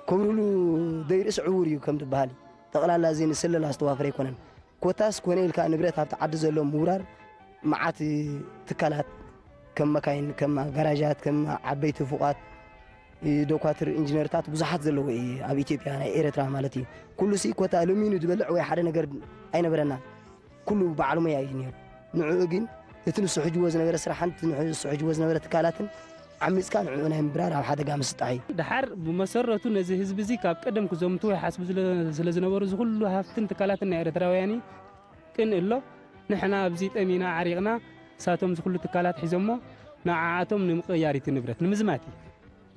ክብርሉ ዘይርእስ ዕውር እዩ ከም ዝበሃል፣ ጠቕላላ እዚ ንስለላ ዝተዋፈረ ኣይኮነን። ኮታስ ኮነ ኢልካ ንብረት ኣብቲ ዓዲ ዘሎ ምውራር፣ መዓት ትካላት ከም መካይን፣ ከም ጋራጃት፣ ከም ዓበይቲ ፉቓት፣ ዶኳትር፣ ኢንጂነርታት ብዙሓት ዘለዎ እዩ ኣብ ኢትዮጵያ፣ ናይ ኤረትራ ማለት እዩ። ኩሉ ሲ ኮታ ሎሚኑ ዝበልዕ ወይ ሓደ ነገር ኣይነበረናን። ኩሉ በዓል ሞያ እዩ ነይሩ። ንዕኡ ግን እቲ ንሱ ሕጅዎ ዝነበረ ስራሕን እቲ ንሱ ሕጅዎ ዝነበረ ትካላትን ዓሚጽካ ንዕኡ ናይ ምብራር ኣብ ሓደጋ ምስጣሕ እዩ። ደሓር ብመሰረቱ ነዚ ህዝቢ እዚ ካብ ቀደም ክዘምቱ ይሓስቡ ስለ ዝነበሩ፣ እዚ ኩሉ ሃፍትን ትካላትን ናይ ኤረትራውያን እዩ። ቅን ኣሎ። ንሕና ኣብዚ ጠሚና ዓሪቕና፣ ንሳቶም እዚ ኩሉ ትካላት ሒዞሞ፣ ንዓኣቶም ንምቕያር እቲ ንብረት ንምዝማት እዩ።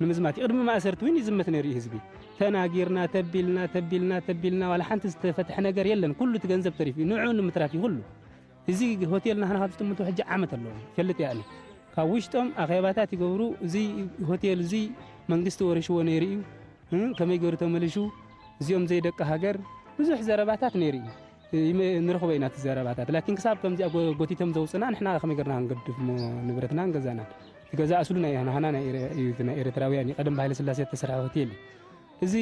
ንምዝማት እዩ። ቅድሚ ማእሰርቲ እውን ይዝመት ነይሩ እዩ ህዝቢ። ተናጊርና፣ ተቢልና፣ ተቢልና፣ ተቢልና፣ ዋላ ሓንቲ ዝተፈትሐ ነገር የለን። ኩሉ እቲ ገንዘብ ተሪፉ እዩ። ንዕኡ ንምትራፍ እዩ ኩሉ። እዚ ሆቴል ናህና ካብ ዝጥምቱ ሕጂ ዓመት ኣለዎ። ይፈልጥ እየ ኣነ። ካብ ውሽጦም ኣኼባታት ይገብሩ። እዚ ሆቴል እዚ መንግስቲ ወሪሽዎ ነይሩ እዩ። እ፣ ከመይ ገይሩ ተመሊሹ? እዚኦም ዘይደቂ ሃገር፣ ብዙሕ ዘረባታት ነይሩ እዩ። ይመ-፣ ንረኽቦ ኢና እቲ ዘረባታት። ላኪን ክሳብ ከምዚኣ ጎ-፣ ጎቲቶም ዘውፅና፣ ንሕና ከመይ ገርና ክንገድፍ እሞ ንብረትናን ገዛናን? እቲ ገዛ ኣስሉ ናይ ናህና ናይ ኤረ-፣ እዩ፣ እቲ ናይ ኤርትራውያን እዩ። ቀደም ብሃይለ ስላሴ ዝተሰርሐ ሆቴል እዩ። እዚ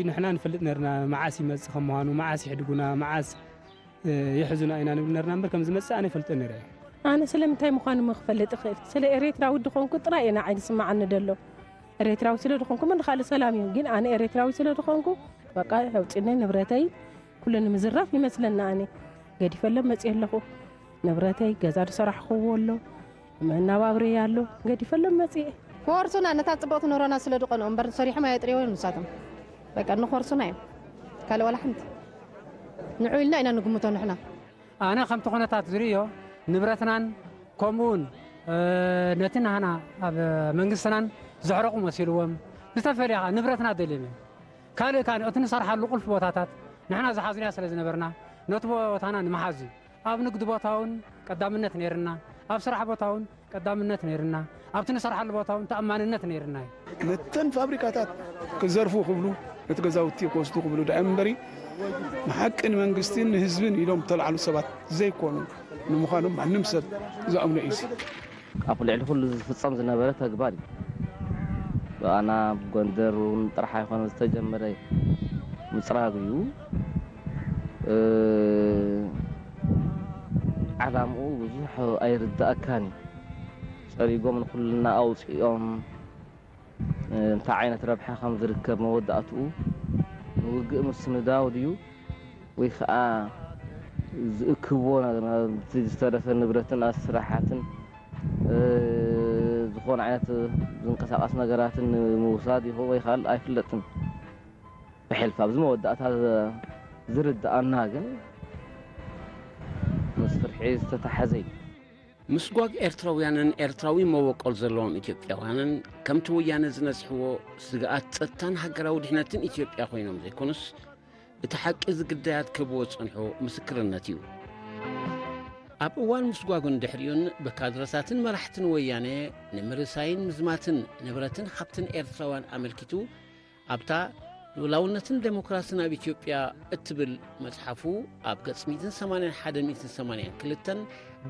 ንሕና ንፈልጥ ነርና፣ መዓስ ይመጽእ ከም ምዃኑ፣ መዓስ ይሕድጉና፣ መዓስ፣ እ፣ ይሕዙና ኢና ንብል ነርና እምበር፣ ከም ዝመጽእ ኣነ ይፈልጦ ነይረ። ኣነ ስለምንታይ ምዃኑ ሞ ክፈልጥ እኽእል? ስለ ኤርትራዊ ድኾንኩ ጥራይ እየ ንዓይ ዝስምዓኒ ደሎ። ኤርትራዊ ስለ ድኾንኩ ምን ካልእ ሰላም እዩ። ግን ኣነ ኤርትራዊ ስለ ድኾንኩ፣ በቃ፣ ኣውጺኒ ንብረተይ ኩሉ ንምዝራፍ ይመስለና። ኣነ ገዲፈሎም መጽየ ኣለኹ። ንብረተይ፣ ገዛ ዝሰራሕኽዎ ኣሎ፣ መናባብረይ ኣሎ፣ ገዲፈሎም መጽየ። ክወርሱና፣ ነታ ጽብቕቲ ኑሮና ስለ ድቐንኦም እምበር፣ ሰሪሖም ኣየጥርይዎን ንሳቶም። በቃ፣ ንኸርሱና እዮም። ካልእ ዋላ ሓንቲ። ንዑ ኢልና ኢና ንግምቶ ንሕና። ኣነ ከምቲ ኩነታት ዝርእዮ፣ ንብረትናን ከምኡውን፣ እ፣ ነቲ ናህና ኣብ መንግስትናን ዘሕረቑ መሲልዎም፣ ዝተፈልየ ኸኣ ንብረትና ደልዮም እዮም። ካልእ ከኣ እቲ ንሰርሓሉ ቁልፊ ቦታታት ንሕና ዝሓዝናዮ ስለ ዝነበርና፣ ነቲ ቦታና ንምሓዝ እዩ። ኣብ ንግዲ ቦታ እውን ቀዳምነት ነይርና፣ ኣብ ስራሕ ቦታ እውን ቀዳምነት ነይርና፣ ኣብቲ ንሰርሓሉ ቦታ እውን ተኣማንነት ነይርና እዩ። ነተን ፋብሪካታት ክዘርፉ ክብሉ፣ ነቲ ገዛውቲ ክወስዱ ክብሉ ደኣ እምበሪ፣ ንሓቂ ንመንግስትን ንህዝብን ኢሎም ዝተላዕሉ ሰባት ዘይኮኑ ንምዃኖም ማንም ሰብ ዝኣምኖ እዩ። ኣብ ልዕሊ ኩሉ ዝፍጸም ዝነበረ ተግባር እዩ። ብኣና ኣብ ጎንደር እውን ጥራሕ ኣይኮነ ዝተጀመረ ምጽራግ እዩ። እ፣ ዓላምኡ ብዙሕ ኣይርድኣካን እዩ። ጸሪጎም ንኹልና ኣውጺኦም፣ እ፣ እንታይ ዓይነት ረብሓ ከም ዝርከብ መወዳእትኡ ንውግእ ምስንዳው ድዩ ወይ ከዓ ዝእክብዎ ነገር፣ ናብቲ ዝተረፈ ንብረትን ኣስራሓትን፣ እ፣ ዝኾነ ዓይነት ዝንቀሳቐስ ነገራትን ንምውሳድ ይኹን ወይ ካልእ ኣይፍለጥን። ብሕልፊ ኣብዚ መወዳእታ ዝ-፣ ዝርድኣና ግን ምስ ፍርሒ ዝተታሕዘ እዩ። ምስጓግ ኤርትራውያንን ኤርትራዊ መበቆል ዘለዎም ኢትዮጵያውያንን ከምቲ ወያነ ዝነዝሕዎ ስግኣት ጸጥታን ሃገራዊ ድሕነትን ኢትዮጵያ ኮይኖም ዘይኮኑስ፣ እቲ ሓቂ እዚ ግዳያት ክህብዎ ዝጸንሑ ምስክርነት እዩ። ኣብ እዋን ምስጓጉን ድሕሪኡን ብካድረታትን መራሕትን ወያነ ንምርሳይን ምዝማትን ንብረትን ሃብትን ኤርትራውያን ኣመልኪቱ፣ ኣብታ ልኡላውነትን ዴሞክራስን ኣብ ኢትዮጵያ እትብል መጽሓፉ፣ ኣብ ገጽ ሚእትን ሰማንያን ሓደን ሚእትን ሰማንያን ክልተን፣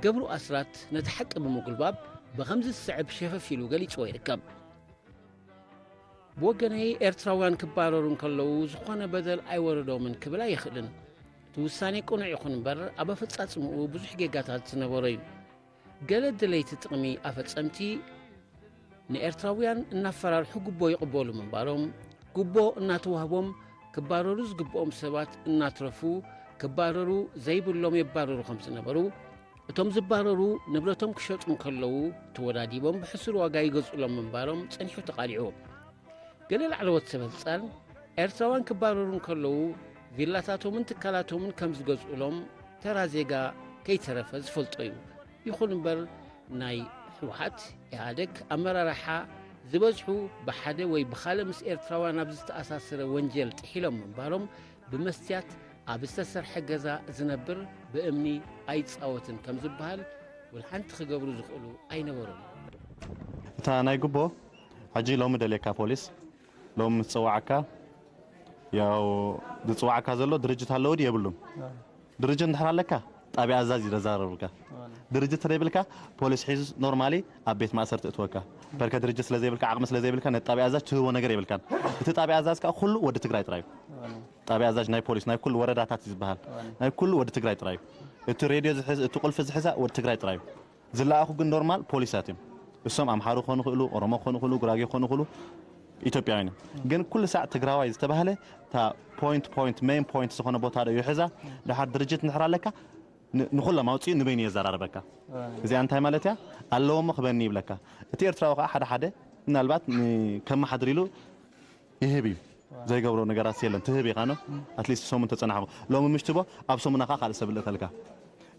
ገብሩ ኣስራት ነቲ ሓቂ ብምጉልባብ ብኸምዚ ዝስዕብ ሸፈፍ ኢሉ ገሊጽዎ ይርከብ። ብወገነይ፣ ኤርትራውያን ክባረሩ እንከለዉ ዝኾነ በደል ኣይወረዶምን ክብል ኣይኽእልን። እቲ ውሳኔ ቅኑዕ ይኹን እምበር፣ ኣብ ኣፈጻጽምኡ ብዙሕ ጌጋታት ዝነበሮ እዩ። ገለ ደለይቲ ጥቕሚ ኣፈጸምቲ ንኤርትራውያን እናፈራርሑ ጉቦ ይቕበሉ ምንባሮም፣ ጉቦ እናተዋህቦም ክባረሩ ዝግብኦም ሰባት እናትረፉ ክባረሩ ዘይብሎም የባርሩ ከም ዝነበሩ፣ እቶም ዝባረሩ ንብረቶም ክሸጡ እንከለዉ ተወዳዲቦም ብሕሱር ዋጋ ይገዝኡሎም ምንባሮም ጸኒሑ ተቓሊዑ። ገለ ላዕለዎት ሰበስልጣን ኤርትራውያን ክባረሩ እንከለዉ ቪላታቶምን ትካላቶምን ከም ዝገዝኡሎም ተራ ዜጋ ከይተረፈ ዝፈልጦ እዩ። ይኹን እምበር ናይ ህወሓት ኢህኣደግ ኣመራርሓ ዝበዝሑ ብሓደ ወይ ብኻልእ ምስ ኤርትራውያን ኣብ ዝተኣሳሰረ ወንጀል ጥሒሎም ምንባሮም፣ ብመስትያት ኣብ ዝተሰርሐ ገዛ ዝነብር ብእምኒ ኣይጻወትን ከም ዝበሃል ወላ ሓንቲ ክገብሩ ዝኽእሉ ኣይነበሩን። እታ ናይ ጉቦ ሕጂ ሎሚ ደልየካ ፖሊስ ሎሚ ምስ ጸዋዓካ፣ ያው ዝጽዋዓካ ዘሎ ድርጅት ኣለዎ ድዩ የብሉን? ድርጅት እንድሕር ኣለካ፣ ጣብያ ኣዛዝ እዩ ዘዛረብካ። ድርጅት ተዘይብልካ ፖሊስ ሒዙ ኖርማሊ ኣብ ቤት ማእሰርቲ እትወካ። በርከ ድርጅት ስለ ዘይብልካ፣ ዓቕሚ ስለ ዘይብልካ፣ ነቲ ጣብያ ኣዛዝ ትህቦ ነገር የብልካን። እቲ ጣብያ ኣዛዝ ከዓ ኩሉ ወዲ ትግራይ ጥራይ እዩ። ጣብያ ኣዛዝ ናይ ፖሊስ ናይ ኩሉ ወረዳታት እዩ ዝበሃል። ናይ ኩሉ ወዲ ትግራይ ጥራይ እዩ። እቲ ሬድዮ ዝሕዝ፣ እቲ ቁልፊ ዝሕዛ ወዲ ትግራይ ጥራይ እዩ። ዝለኣኹ ግን ኖርማል ፖሊሳት እዮም። እሶም ኣምሓሩ ክኾኑ ይኽእሉ፣ ኦሮሞ ክኾኑ ይኽእሉ፣ ጉራጌ ክኾኑ ይኽእሉ፣ ኢትዮጵያውያን እዮም። ግን ኩሉ ሳዕ ትግራዋይ ዝተባህለ እታ ፖይንት፣ ፖይንት፣ ሜን ፖይንት ዝኾነ ቦታ ዶ ይሕዛ። ድሓር ድርጅት እንድሕር ኣለካ ን-፣ ንኹሎም ኣውፅኡ ንበይኑ የዘራርበካ። እዚኣ እንታይ ማለት እያ? ኣለዎ እሞ ክበኒ ይብለካ። እቲ ኤርትራዊ ከዓ ሓደ ሓደ ምናልባት ን-፣ ከመሓድር ኢሉ ይህብ እዩ። ዘይገብሮ ነገራት የለን። ትህብ ኢኻ ነው። ኣትሊስት ሰሙን ተጸናሕኹ። ሎሚ ምሽ ትቦ፣ ኣብ ሰሙና ከዓ ካልእ ሰብ ልእኸልካ።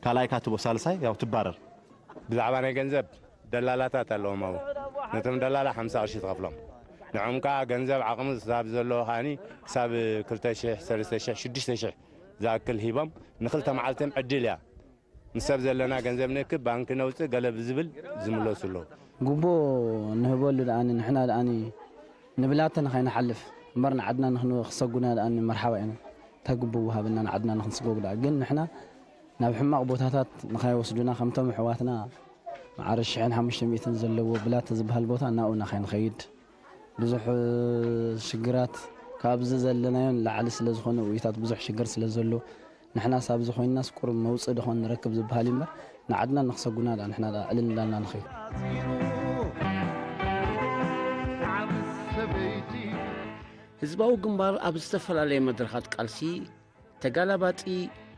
ካልኣይ ካትቦ፣ ሳልሳይ ያው ትባረር። ብዛዕባ ናይ ገንዘብ ደላላታት ኣለዎም ኣብኡ። ነቶም ደላላ ሓምሳ ቅርሺ ትኸፍሎም። ንዖም ከዓ ገንዘብ ዓቕሚ ክሳብ ዘለዎ ከዓኒ ክሳብ ክልተ ሽሕ፣ ሰለስተ ሽሕ፣ ሽዱሽተ ሽሕ ዝኣክል ሂቦም ንክልተ መዓልቶም ዕድል እያ። ምስ ሰብ ዘለና ገንዘብ ንእክብ፣ ባንኪ ነውፅእ፣ ገለ ብዝብል ዝምለሱ ኣለዉ። ጉቦ ንህበሉ ደኣኒ፣ ንሕና ደኣኒ ንብላተ ንኸይንሓልፍ እምበር ንዓድና ንኽን-፣ ክሰጉና ደኣኒ መርሓባ ኢና። እንታይ ጉቦ ወሃበና ንዓድና ንኽንስጎግ ደኣ? ግን ንሕና ናብ ሕማቕ ቦታታት ንኸይወስዱና፣ ከምቶም ኣሕዋትና መዓረ ሽሕን ሓሙሽተ ሚእትን ዘለዎ ብላተ ዝበሃል ቦታ ናብኡ ኢና ከይንኸይድ። ብዙሕ ሽግራት ካብዚ ዘለናዮ ንላዕሊ ስለ ዝኾነ፣ ውዒታት ብዙሕ ሽግር ስለ ዘሎ፣ ንሕናስ ኣብዚ ኮይንናስ ቁሩብ መውጽኢ ዶ ኾን ንረክብ ዝበሃል እዩ እምበር፣ ንዓድና ንኽሰጉና ደኣ ንሕና ደኣ ዕልል እንዳልና ንኸይድ። ህዝባዊ ግንባር ኣብ ዝተፈላለየ መድረኻት ቃልሲ ተጋላባጢ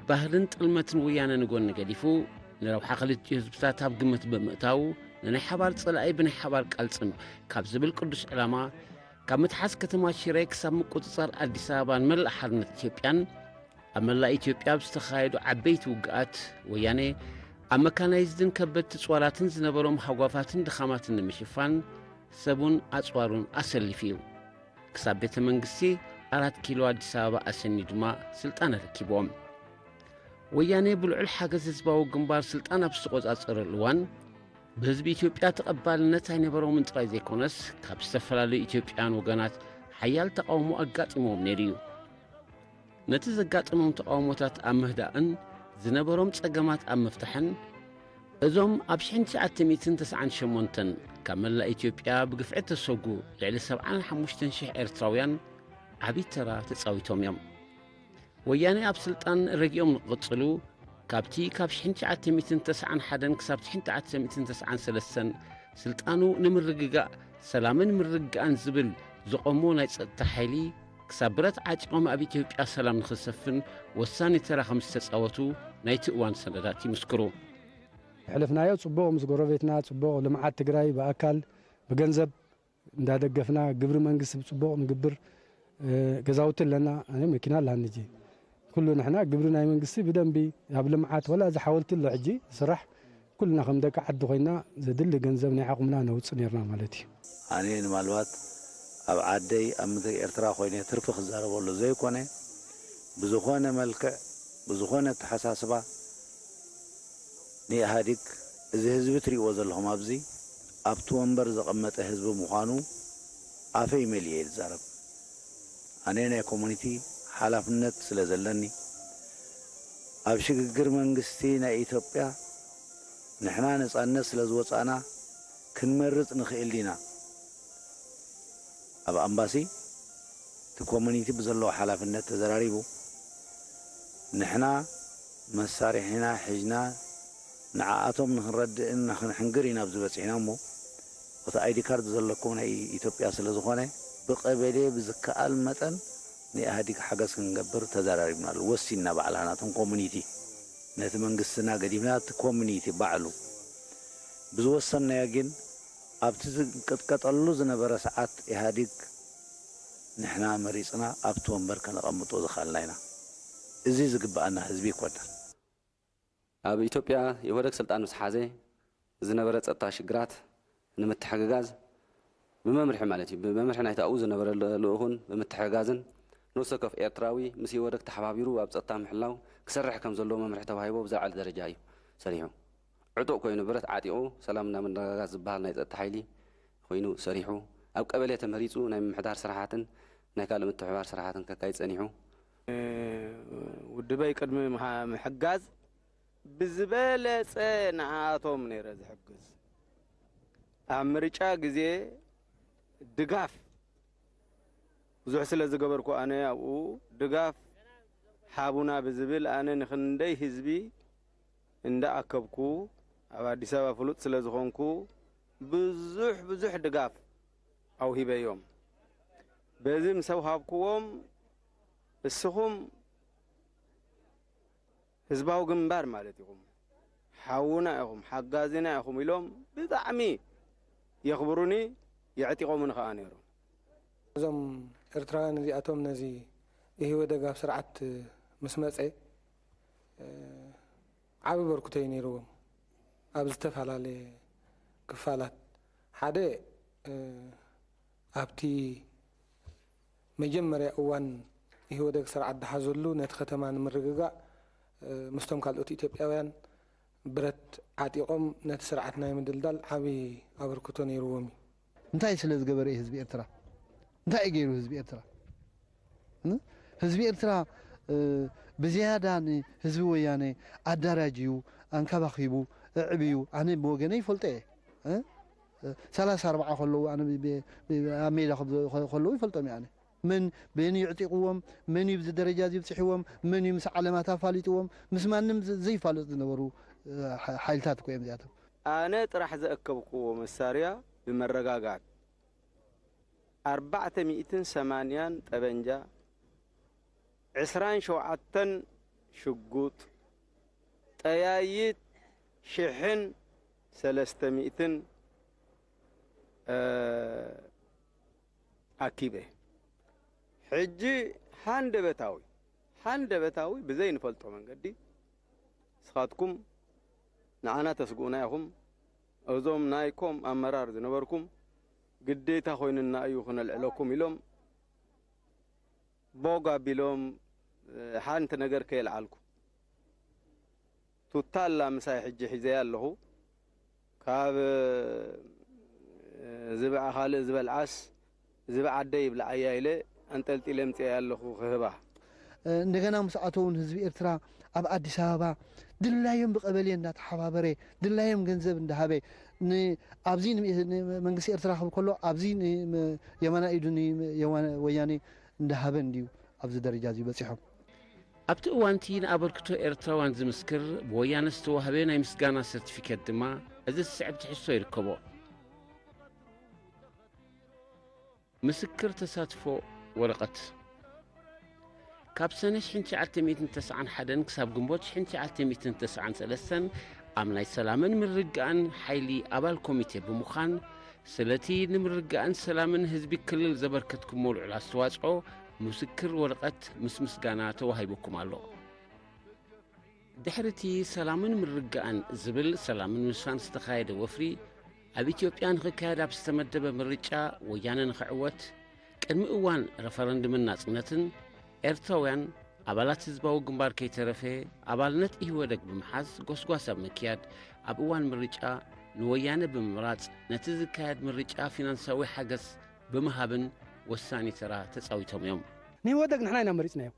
ባህርን ጥልመትን ወያነ ንጎኒ ገዲፉ፣ ንረብሓ ክልቲኡ ህዝብታት ኣብ ግምት ብምእታው፣ ንናይ ሓባር ጸላኢ ብናይ ሓባር ቃልጽም ካብ ዝብል ቅዱስ ዕላማ፣ ካብ ምትሓዝ ከተማ ሽረ ክሳብ ምቁጽጻር ኣዲስ ኣበባን መላእ ሓርነት ኢትዮጵያን፣ ኣብ መላእ ኢትዮጵያ ኣብ ዝተኻየዱ ዓበይቲ ውግኣት፣ ወያነ ኣብ መካናይዝድን ከበድቲ ጽዋላትን ዝነበሮም ሃጓፋትን ድኻማትን ንምሽፋን፣ ሰቡን ኣጽዋሩን ኣሰሊፉ እዩ። ክሳብ ቤተ መንግስቲ ኣራት ኪሎ ኣዲስ ኣበባ ኣሰንዩ ድማ ስልጣን ኣረኪብዎም። ወያኔ ብልዑል ሓገዝ ህዝባዊ ግንባር ስልጣን ኣብ ዝተቆጻጸረሉ እዋን፣ ብህዝቢ ኢትዮጵያ ተቐባልነት ኣይነበሮምን ጥራይ ዘይኮነስ፣ ካብ ዝተፈላለዩ ኢትዮጵያውያን ወገናት ሓያል ተቓውሞ ኣጋጢምዎም ነይሩ እዩ። ነቲ ዘጋጠሞም ተቓውሞታት ኣብ ምህዳእን ዝነበሮም ጸገማት ኣብ ምፍታሕን፣ እዞም ኣብ ሽሕን ትሽዓተ ሚእትን ተስዓን ሸሞንተን ካብ መላእ ኢትዮጵያ ብግፍዒ እተሰጉ ልዕሊ ሰብዓን ሓሙሽተን ሽሕ ኤርትራውያን ዓቢ ተራ ተጻዊቶም እዮም። ወያነ ኣብ ስልጣን ረጊኦም ንክቕጽሉ፣ ካብቲ ካብ ሽሕን ትሽዓተ ሚእትን ተስዓን ሓደን ክሳብ ሽሕን ትሽዓተ ሚእትን ተስዓን ሰለስተን ስልጣኑ ንምርግጋእ ሰላምን ምርግጋእን ዝብል ዘቖሞ ናይ ጸጥታ ሓይሊ፣ ክሳብ ብረት ዓጢቖም ኣብ ኢትዮጵያ ሰላም ንኽሰፍን ወሳኒ ተራ ከም ዝተጻወቱ ናይቲ እዋን ሰነዳት ይምስክሩ። የሕለፍናዮ ጽቡቕ፣ ምስ ጎረቤትና ጽቡቕ፣ ልምዓት ትግራይ ብኣካል ብገንዘብ እንዳደገፍና፣ ግብሪ መንግስቲ ብጽቡቕ ንግብር፣ ገዛውቲ ኣለና፣ ኣነ መኪና ኣላኒ ሕጂ። ኩሉ ንሕና ግብሪ ናይ መንግስቲ ብደንቢ ኣብ ልምዓት፣ ወላ እዚ ሓወልቲ ኣሎ ሕጂ ዝስራሕ፣ ኩልና ከም ደቂ ዓዲ ኮይና ዘድሊ ገንዘብ ናይ ዓቕምና ነውጽእ ነርና ማለት እዩ። ኣነ ንማልባት ኣብ ዓደይ ኣብ ምድሪ ኤርትራ ኮይነ ትርፊ ክዛረበሉ ዘይኮነ፣ ብዝኾነ መልክዕ ብዝኾነ ኣተሓሳስባ ንኢህኣዲግ፣ እዚ ህዝቢ ትሪእዎ ዘለኹም ኣብዚ ኣብቲ ወንበር ዘቐመጠ ህዝቢ ምዃኑ ኣፈይ መሊኤ እየ ዝዛረብ። ኣነ ናይ ኮሙኒቲ ሓላፍነት ስለ ዘለኒ፣ ኣብ ሽግግር መንግስቲ ናይ ኢትዮጵያ ንሕና ነጻነት ስለ ዝወጻእና ክንመርጽ ንኽእል ዲና? ኣብ ኣምባሲ እቲ ኮሙኒቲ ብዘለዎ ሓላፍነት ተዘራሪቡ፣ ንሕና መሳርሒና ሒዝና ንዓኣቶም ንኽንረድእን ንኽንሕንግር ኢና ኣብዚ በጺሕና እሞ፣ እቲ ኣይዲ ካርድ ዘለኩም ናይ ኢትዮጵያ ስለ ዝኾነ፣ ብቐበሌ ብዝከኣል መጠን ንኢህኣዲግ ሓገዝ ክንገብር ተዘራሪብናሉ። ወሲንና ባዕልና፣ እቶም ኮሙኒቲ፣ ነቲ መንግስትና ገዲፍና፣ እቲ ኮሙኒቲ ባዕሉ ብዝወሰንናዮ ግን፣ ኣብቲ ዝንቅጥቀጠሉ ዝነበረ ሰዓት ኢህኣዲግ ንሕና መሪፅና ኣብቲ ወንበር ከነቐምጦ ዝኸኣልና ኢና። እዚ ዝግበኣና ህዝቢ ኣይኮናን። ኣብ ኢትዮጵያ ኢህወደግ ስልጣን ምስ ሓዘ ዝነበረ ፀጥታ ሽግራት ንምትሕግጋዝ ብመምርሒ ማለት እዩ፣ ብመምርሒ ናይቲ ኣብኡ ዝነበረ ልኡኽን ብምትሕግጋዝን ነፍሲ ወከፍ ኤርትራዊ ምስ ኢህወደግ ተሓባቢሩ ኣብ ፀጥታ ምሕላው ክሰርሕ ከም ዘለዎ መምርሒ ተዋሂቡ ኣብ ዝለዓለ ደረጃ እዩ ሰሪሑ። ዕጡቕ ኮይኑ ብረት ዓጢቑ ሰላምና ምርግጋጽ ዝበሃል ናይ ጸጥታ ሓይሊ ኮይኑ ሰሪሑ፣ ኣብ ቀበሌ ተመሪጹ ናይ ምምሕዳር ስራሓትን ናይ ካልእ ምትሕብባር ስራሓትን ከካይድ ጸኒሑ። ውድበይ ቅድሚ ምሓ- ምሕጋዝ ብዝበለጸ ንዓኣቶም ነይረ ዝሕግዝ። ኣብ ምርጫ ግዜ ድጋፍ ብዙሕ ስለ ዝገበርኩ፣ ኣነ ኣብኡ ድጋፍ ሃቡና ብዝብል፣ ኣነ ንኽንደይ ህዝቢ እንዳኣከብኩ፣ ኣብ ኣዲስ ኣበባ ፍሉጥ ስለ ዝኾንኩ፣ ብዙሕ ብዙሕ ድጋፍ ኣውሂበዮም። በዚ ምስ ኣውሃብኩዎም፣ እስኹም ህዝባዊ ግንባር ማለት ኢኹም፣ ሓውና ኢኹም፣ ሓጋዝና ኢኹም ኢሎም ብጣዕሚ የኽብሩኒ፣ የዕጢቖሙኒ ኸኣ ነይሮም። እዞም ኤርትራውያን እዚኣቶም ነዚ ኢህወደግ ኣብ ስርዓት ምስ መጸ፣ እ፣ ዓቢ በርክቶ እዩ ነይርዎም። ኣብ ዝተፈላለየ ክፋላት፣ ሓደ፣ እ፣ ኣብቲ መጀመርያ እዋን ኢህወደግ ስርዓት ዝሓዘሉ፣ ነቲ ከተማ ንምርግጋእ፣ እ፣ ምስቶም ካልኦት ኢትዮጵያውያን ብረት ዓጢቖም ነቲ ስርዓት ናይ ምድልዳል ዓቢ ኣበርክቶ ነይርዎም እዩ። እንታይ ስለ ዝገበረ እዩ ህዝቢ ኤርትራ? እንታይ እዩ ገይሩ ህዝቢ ኤርትራ? እ? ህዝቢ ኤርትራ፣ እ፣ ብዝያዳ ንህዝቢ ወያነ ኣዳራጅዩ፣ ኣንከባኺቡ፣ ኣዕብዩ፣ ኣነ ብወገነይ ይፈልጦ እየ። እ? ሰላሳ ኣርባዓ ከለዉ፣ ኣነ ብ-፣ ብ-፣ ብ-፣ ኣብ ሜዳ ከብ-፣ ከ-፣ ከለዉ ይፈልጦም እየ ኣነ። መን፣ መን እዩ ኣዕጢቕዎም? መን እዩ ብዚ ደረጃ እዚ ኣብጺሕዎም? መን እዩ ምስ ዓለማት ኣፋሊጥዎም? ምስ ማንም ዘ-፣ ዘይፋለጡ ዝነበሩ፣ እ፣ ሓ-፣ ሓይልታት እኮ እዮም እዚኣቶም። ኣነ ጥራሕ ዘእከብክዎ መሳርያ ብመረጋጋት፣ ኣርባዕተ ሚእትን ሰማንያን ጠበንጃ፣ ዕስራን ሸውዓተን ሽጉጥ፣ ጠያይት ሽሕን ሰለስተ ሚእትን፣ እ፣ ኣኪበ። ሕጂ ሃንደበታዊ፣ ሃንደበታዊ ብዘይንፈልጦ መንገዲ፣ ንስኻትኩም ንዓና ተስግኡና ኢኹም፣ እዞም ናይኮም ኣመራር ዝነበርኩም ግዴታ ኮይኑና እዩ ክነልዕለኩም ኢሎም፣ ቦግ ኣቢሎም፣ እ፣ ሓንቲ ነገር ከየልዓልኩ። ቱታ ኣላ ምሳይ ሕጂ ሒዘያ ኣለኹ። ካብ፣ እ፣ ዝብዓ ካልእ ዝበልዓስ፣ ዝብዓ ኣደይ ይብልዓያ ኢለ ኣንጠልጢለ ኣምጺኣያ ኣለኹ ክህባ። እ፣ እንደገና ምስ ኣተውን ህዝቢ ኤርትራ ኣብ ኣዲስ ኣበባ ድላዮም ብቀበሌ እንዳተሓባበረ፣ ድላዮም ገንዘብ እንዳሃበ፣ ን-፣ ኣብዚ ን-፣ ንመንግስቲ ኤርትራ ክህብ ከሎ፣ ኣብዚ ን-፣ የማናይ ኢዱ ንየማነ-፣ ወያኔ እንዳሃበ እንድዩ ኣብዚ ደረጃ እዚ በጺሖም። ኣብቲ እዋንቲ ንኣበርክቶ ኤርትራውያን ዝምስክር ብወያነ ዝተዋህበ ናይ ምስጋና ሰርቲፊኬት ድማ እዚ ዝስዕብ ትሕዝቶ ይርከቦ። ምስክር ተሳትፎ ወረቐት። ካብ ሰነ ሽሕን ትሽዓተ ሚእትን ተስዓን ሓደን ክሳብ ግንቦት ሽሕን ትሽዓተ ሚእትን ተስዓን ሰለስተን ኣብ ናይ ሰላምን ምርግጋእን ሓይሊ ኣባል ኮሚቴ ብምዃን፣ ስለቲ ንምርግጋእን ሰላምን ህዝቢ ክልል ዘበርከትኩሞ ልዑል ኣስተዋጽኦ ምስክር ወረቐት ምስ ምስጋና ተዋሂቡኩም ኣሎ። ድሕሪ እቲ ሰላምን ምርግጋእን ዝብል ሰላምን ምስፋን ዝተኻየደ ወፍሪ፣ ኣብ ኢትዮጵያ ንኽካየድ ኣብ ዝተመደበ ምርጫ ወያነ ንኽዕወት፣ ቅድሚ እዋን ረፈረንድምን ናጽነትን፣ ኤርትራውያን ኣባላት ህዝባዊ ግንባር ከይተረፈ ኣባልነት ኢህወደግ ብምሓዝ ጎስጓስ ኣብ ምክያድ፣ ኣብ እዋን ምርጫ ንወያነ ብምምራጽ፣ ነቲ ዝካየድ ምርጫ ፊናንሳዊ ሓገዝ ብምሃብን ወሳኒ ተራ ተጻዊቶም እዮም። ንኢህወደግ ንሕና ኢና መሪጽናዮ።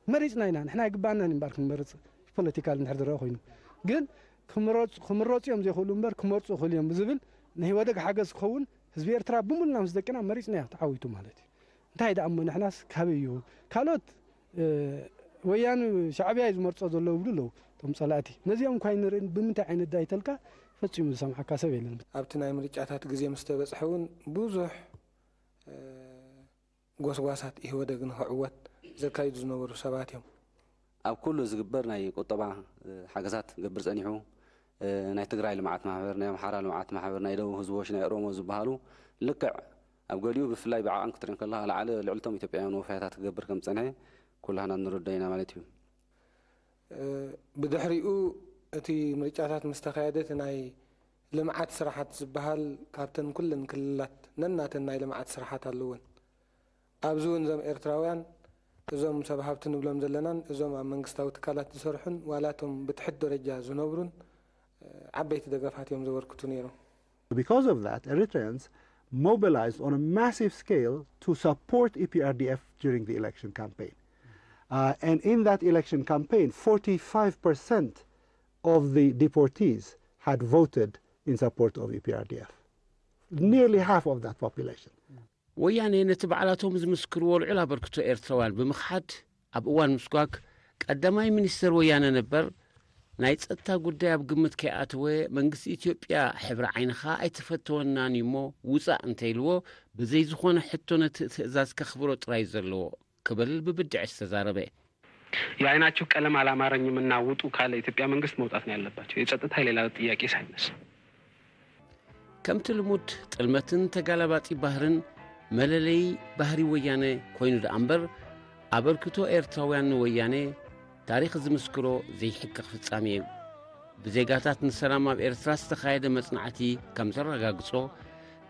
መሪጽና ኢና። ንሕና ኣይግባኣናን እምበኣር ክንመርጽ፣ ፖለቲካል እንድሕር ዝረኣ ኮይኑ። ግን ክምረጹ፣ ክምረጹ እዮም ዘይኽእሉ እምበር ክመርጹ ይኽእሉ እዮም ብዝብል ንኢህወደግ ሓገዝ ክኸውን ህዝቢ ኤርትራ ብምሉና ምስ ደቅና መሪጽናዮ፣ ተዓዊቱ ማለት እዩ። እንታይ ደኣ እሞ ንሕናስ ካበይ እዩ? ካልኦት፣ እ፣ ወያኑ ሻዕብያ እዩ ዝመርጾ ዘሎ ይብሉ ኣለዉ። እቶም ጸላእቲ። ነዚኦም እኳ ኣይንርእን፣ ብምንታይ ዓይነት ደኣ ይተልካ ፈጺሙ ዝሰምዓካ ሰብ የለን። ኣብቲ ናይ ምርጫታት ግዜ ምስ ተበጽሐ እውን ብዙሕ፣ እ፣ ጎስጓሳት ኢህወደግ ንኽዕወት ዘካይዱ ዝነበሩ ሰባት እዮም። ኣብ ኩሉ ዝግበር ናይ ቁጠባ፣ እ፣ ሓገዛት ክገብር ጸኒሑ፣ እ፣ ናይ ትግራይ ልምዓት ማሕበር፣ ናይ ኣምሓራ ልምዓት ማሕበር፣ ናይ ደቡብ ህዝቦች፣ ናይ ኦሮሞ ዝበሃሉ ልክዕ ኣብ ገሊኡ ብፍላይ ብዓቐን ክትሪኦ ከለኻ ላዕሊ ልዕልቶም ኢትዮጵያውያን ወፋያታት ክገብር ከም ዝጸንሐ ኩላህና ንርዶ ኢና ማለት እዩ። እ፣ ብድሕሪኡ እቲ ምርጫታት ምስ ተኻየደ እቲ ናይ ልምዓት ስራሓት ዝበሃል ካብተን ኩለን ክልላት ነናተን ናይ ልምዓት ስራሓት ኣለወን። ኣብዚ እውን እዞም ኤርትራውያን፣ እዞም ሰብ ሃብቲ ንብሎም ዘለናን እዞም ኣብ መንግስታዊ ትካላት ዝሰርሑን ዋላ እቶም ብትሕት ደረጃ ዝነብሩን፣ እ፣ ዓበይቲ ደገፋት እዮም ዘበርክቱ ነይሮም። Because of that, Eritreans mobilized on a massive scale to support E P R D F during the election campaign. Uh, and in that election campaign, forty-five percent of the deportees had voted in support of E P R D F. Nearly half of that population. ወያነ ነቲ ባዕላቶም ዝምስክርዎ ልዑል ኣበርክቶ ኤርትራውያን ብምኽሓድ ኣብ እዋን ምስጓግ ቀዳማይ ሚኒስተር ወያነ ነበር ናይ ጸጥታ ጉዳይ ኣብ ግምት ከይኣተወ መንግስቲ ኢትዮጵያ ሕብሪ ዓይንኻ ኣይተፈተወናን እዩ እሞ ውጻእ እንተኢልዎ ብዘይ ዝኾነ ሕቶ ነቲ ትእዛዝ ከኽብሮ ጥራይ እዩ ዘለዎ ክብል ብብድዐ ዝተዛረበ። የአይናችሁ ቀለም አላማረኝምና ውጡ ካለ ኢትዮጵያ መንግስት መውጣት ነው ያለባቸው። የጸጥታ የሌላ ጥያቄ ሳይነሳ ከምቲ ልሙድ ጥልመትን ተጋላባጢ ባህርን መለለዪ ባህሪ ወያነ ኮይኑ ደኣ እምበር ኣበርክቶ ኤርትራውያን ንወያነ ታሪኽ ዝምስክሮ ዘይሕከኽ ፍጻሜ እዩ። ብዜጋታት ንሰላም ኣብ ኤርትራ ዝተኻየደ መጽናዕቲ ከም ዘረጋግጾ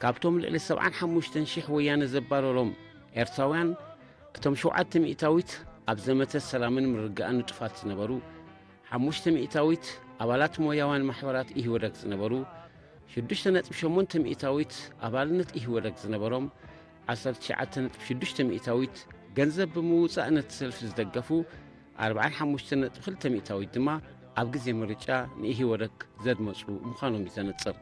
ካብቶም ልዕሊ ሰብዓን ሓሙሽተን ሽሕ ወያነ ዘባረሮም ኤርትራውያን እቶም ሸውዓተ ሚእታዊት ኣብ ዘመተ ሰላምን ምርግጋእን ንጡፋት ዝነበሩ፣ ሓሙሽተ ሚእታዊት ኣባላት ሞያውያን ማሕበራት ኢህወደግ ዝነበሩ፣ ሽዱሽተ ነጥቢ ሸሞንተ ሚእታዊት ኣባልነት ኢህወደግ ዝነበሮም፣ ዓሰርተ ትሽዓተ ነጥቢ ሽዱሽተ ሚእታዊት ገንዘብ ብምውጻእ ነቲ ሰልፊ ዝደገፉ፣ ኣርብዓን ሓሙሽተ ነጥቢ ክልተ ሚእታዊት ድማ ኣብ ግዜ ምርጫ ንኢህወደግ ዘድመጹ ምዃኖም እዩ ዘነጽር።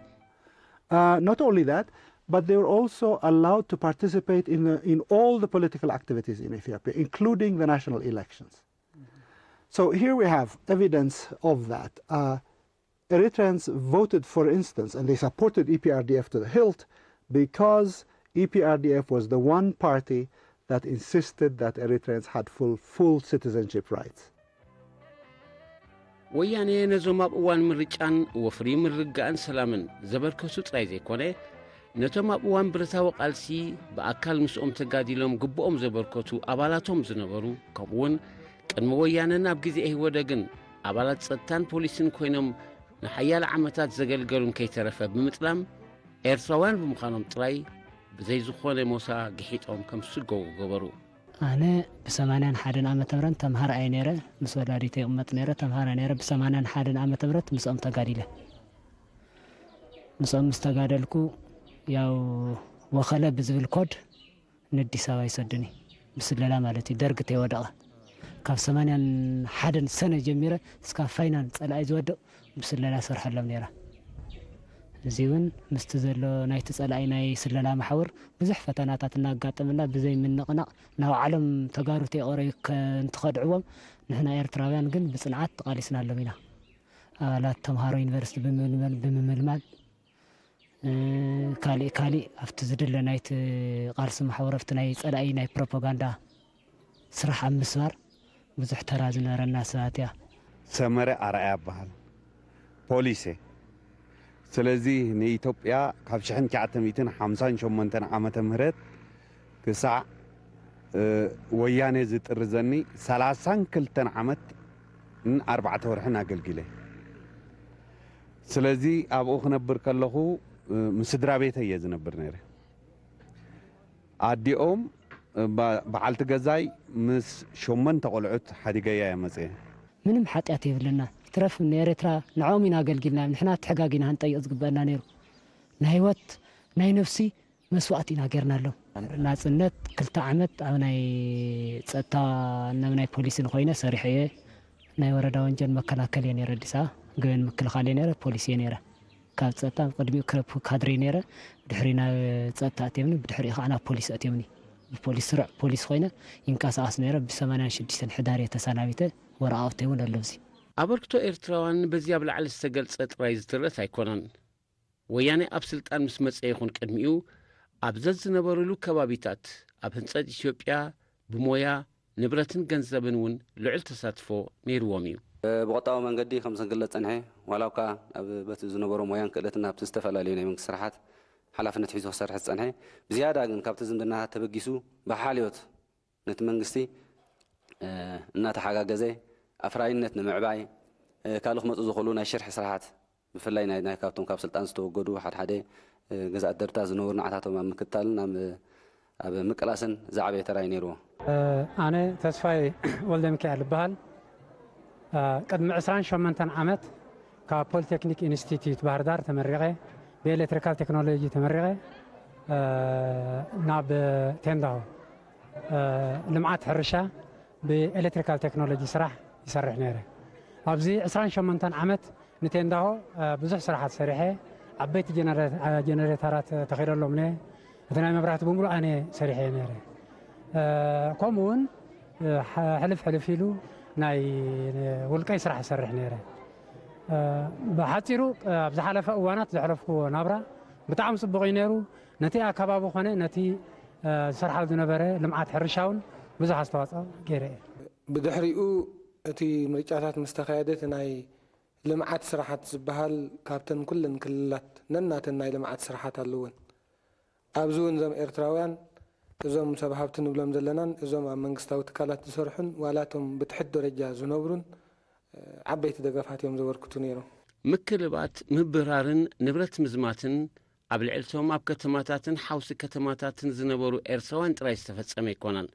Uh, not only that, but they were also allowed to participate in, the, in all the political activities in Ethiopia, including the national elections. So here we have evidence of that. Uh, Eritreans voted, for instance, and they supported E P R D F to the hilt because E P R D F was the one party that insisted that Eritreans had full, full citizenship rights. ወያነ ነዞም ኣብ እዋን ምርጫን ወፍሪ ምርግጋእን ሰላምን ዘበርከቱ ጥራይ ዘይኮነ፣ ነቶም ኣብ እዋን ብረታዊ ቃልሲ ብኣካል ምስኦም ተጋዲሎም ግብኦም ዘበርከቱ ኣባላቶም ዝነበሩ፣ ከምኡውን ቅድሚ ወያነ ናብ ግዜ ኢህወደግን ኣባላት ጸጥታን ፖሊስን ኮይኖም ንሓያለ ዓመታት ዘገልገሉን ከይተረፈ ብምጥላም፣ ኤርትራውያን ብምዃኖም ጥራይ ብዘይ ዝኾነ ሞሳ ግሒጦም ከም ዝስገዉ ገበሩ። ኣነ ብሰማንያን ሓደን ዓመተ ምህረት ተምሃራይ እየ ነይረ። ምስ ወላዲተይ ይቕመጥ ነይረ። ተምሃራይ ነይረ። ብሰማንያን ሓደን ዓመተ ምህረት ምስኦም ተጋዲለ። ምስኦም ምስ ተጋደልኩ ያው ወኸለ ብዝብል ኮድ ንኣዲስ ኣበባ ይሰዱኒ። ብስለላ ማለት እዩ። ደርግ ተይወደቐ ካብ ሰማንያን ሓደን ሰነ ጀሚረ እስካብ ፋይናል ጸላኢ ዝወድቕ ብስለላ ሰርሐሎም ነይረ። እዚ እውን ምስቲ ዘሎ ናይቲ ጸላኢ ናይ ስለላ መሓውር ብዙሕ ፈተናታት እናጋጠመና ብዘይ ምንቕናቕ ናብ ዓለም ተጋሩ ተይቐረዩ ከ- እንትኸድዕዎም ንሕና ኤርትራውያን ግን ብጽንዓት ተቓሊስናሎም ኢና። ኣባላት ተምሃሮ ዩኒቨርሲቲ ብምምልመል ብምምልማል እ፣ ካሊእ ካሊእ ኣብቲ ዝድለ ናይቲ ቃልሲ መሓውር ኣብቲ ናይ ጸላኢ ናይ ፕሮፓጋንዳ ስራሕ ኣብ ምስባር ብዙሕ ተራ ዝነበረና ሰባት እያ። ሰመረ ኣርኣያ እበሃል። ፖሊስ እየ። ስለዚ ንኢትዮጵያ ካብ ሽሕን ትሽዓተ ሚእትን ሓምሳን ሸሞንተን ዓመተ ምህረት ክሳዕ እ፣ ወያኔ ዝጥርዘኒ ሰላሳን ክልተን ዓመት ን ኣርባዕተ ወርሕን ኣገልጊለ። ስለዚ ኣብኡ ክነብር ከለኹ እ፣ ምስ ስድራ ቤተይ እየ ዝነብር ነይረ። ኣዲኦም እ፣ ባ- በዓልቲ ገዛይ ምስ ሸሞንተ ቆልዑት ሓዲገያ እየ መፅየ። ምንም ሓጢኣት የብልና። ይትረፍ ንኤርትራ ንዕኦም ኢና ኣገልጊልና፣ ንሕና ተሓጋጊና ክንጠይቕ ዝግበአና ነይሩ። ናይ ህይወት ናይ ነፍሲ መስዋእቲ ኢና ጌርናሎም። ናጽነት ክልተ ዓመት ኣብ ናይ ጸጥታ ናብ ናይ ፖሊስን ኮይነ ሰሪሐ እየ። ናይ ወረዳ ወንጀል መከላከል እየ ነይረ፣ ኣዲስ ኣበባ ገበን ምክልኻል እየ ነይረ፣ ፖሊስ እየ ነይረ። ካብ ጸጥታ ቅድሚኡ ክረብ ካድሬ ነይረ፣ ብድሕሪ ናብ ጸጥታ ኣትየምኒ፣ ብድሕሪኡ ከዓ ናብ ፖሊስ ኣትየምኒ። ብፖሊስ ስሩዕ ፖሊስ ኮይነ ይንቀሳቐስ ነይረ። ብሰማንያን ሽዱሽተን ሕዳር እየ ተሰናቢተ፣ ወረቓቕተይ እውን ኣሎ ኣብዚ። ኣበርክቶ ኤርትራውያን በዚ ኣብ ላዕሊ ዝተገልጸ ጥራይ ዝትረት ኣይኮነን። ወያነ ኣብ ስልጣን ምስ መጸ ይኹን ቅድሚኡ ኣብ ዘዝነበሩሉ ከባቢታት ኣብ ህንጸት ኢትዮጵያ ብሞያ፣ ንብረትን ገንዘብን እውን ልዑል ተሳትፎ ነይርዎም እዩ። ብቑጠባዊ መንገዲ ከም ዝግለጽ ጸንሐ፣ ዋላ እኳ ኣብ በቲ ዝነበሮ ሞያን ክእለትን ኣብቲ ዝተፈላለዩ ናይ መንግስቲ ስራሓት ሓላፍነት ሒዙ ክሰርሕ ዝጸንሐ፣ ብዝያዳ ግን ካብቲ ዝምድናታት ተበጊሱ ብሓልዮት ነቲ መንግስቲ እናተሓጋገዘ ኣፍራይነት ንምዕባይ ካልእ ክመፁ ዝኽእሉ ናይ ሽርሒ ስራሓት ብፍላይ ናይ ናይ ካብቶም ካብ ስልጣን ዝተወገዱ ሓደ ሓደ ገዛእቲ ደርታ ዝነበሩ ንዓታቶም ኣብ ምክትታልን ኣብ ኣብ ምቅላስን ዝዓበየ ተራ እዩ ነይርዎ። ኣነ ተስፋይ ወልደሚካኤል እበሃል። ቅድሚ ዕስራን ሸሞንተን ዓመት ካብ ፖሊቴክኒክ ኢንስቲትዩት ባህርዳር ተመሪቐ ብኤሌክትሪካል ቴክኖሎጂ ተመሪቐ ናብ ቴንዳሆ ልምዓት ሕርሻ ብኤሌክትሪካል ቴክኖሎጂ ስራሕ ይሰርሕ ነይረ። ኣብዚ ዕስራን ሸሞንተን ዓመት ንቴንዳሆ ብዙሕ ስራሓት ሰሪሐ። ዓበይቲ ጀነሬተራት ተኺለሎም፣ እቲ ናይ መብራህቲ ብምሉእ ኣነ ሰሪሐ ነይረ። ከምኡ እውን ሕልፍ ሕልፍ ኢሉ ናይ ውልቀይ ስራሕ እሰርሕ ነይረ። ብሓፂሩ ኣብ ዝሓለፈ እዋናት ዘሕለፍኩዎ ናብራ ብጣዕሚ ፅቡቕ እዩ ነይሩ። ነቲ ኣከባቢ ኮነ ነቲ ዝሰርሓሉ ዝነበረ ልምዓት ሕርሻ እውን ብዙሕ ኣስተዋፅኦ ገይረ እየ። ብድሕሪኡ እቲ ምርጫታት ምስ ተኻየደ እቲ ናይ ልምዓት ስራሓት ዝበሃል ካብተን ኩለን ክልላት ነናተን ናይ ልምዓት ስራሓት ኣለወን። ኣብዚ እውን እዞም ኤርትራውያን እዞም ሰብ ሃብቲ ንብሎም ዘለናን እዞም ኣብ መንግስታዊ ትካላት ዝሰርሑን ዋላ እቶም ብትሕት ደረጃ ዝነብሩን ዓበይቲ ደገፋት እዮም ዘበርክቱ ነይሮም። ምክልባት፣ ምብራርን ንብረት ምዝማትን ኣብ ልዕልቶም ኣብ ከተማታትን ሓውሲ ከተማታትን ዝነበሩ ኤርትራውያን ጥራይ ዝተፈጸመ ኣይኮነን።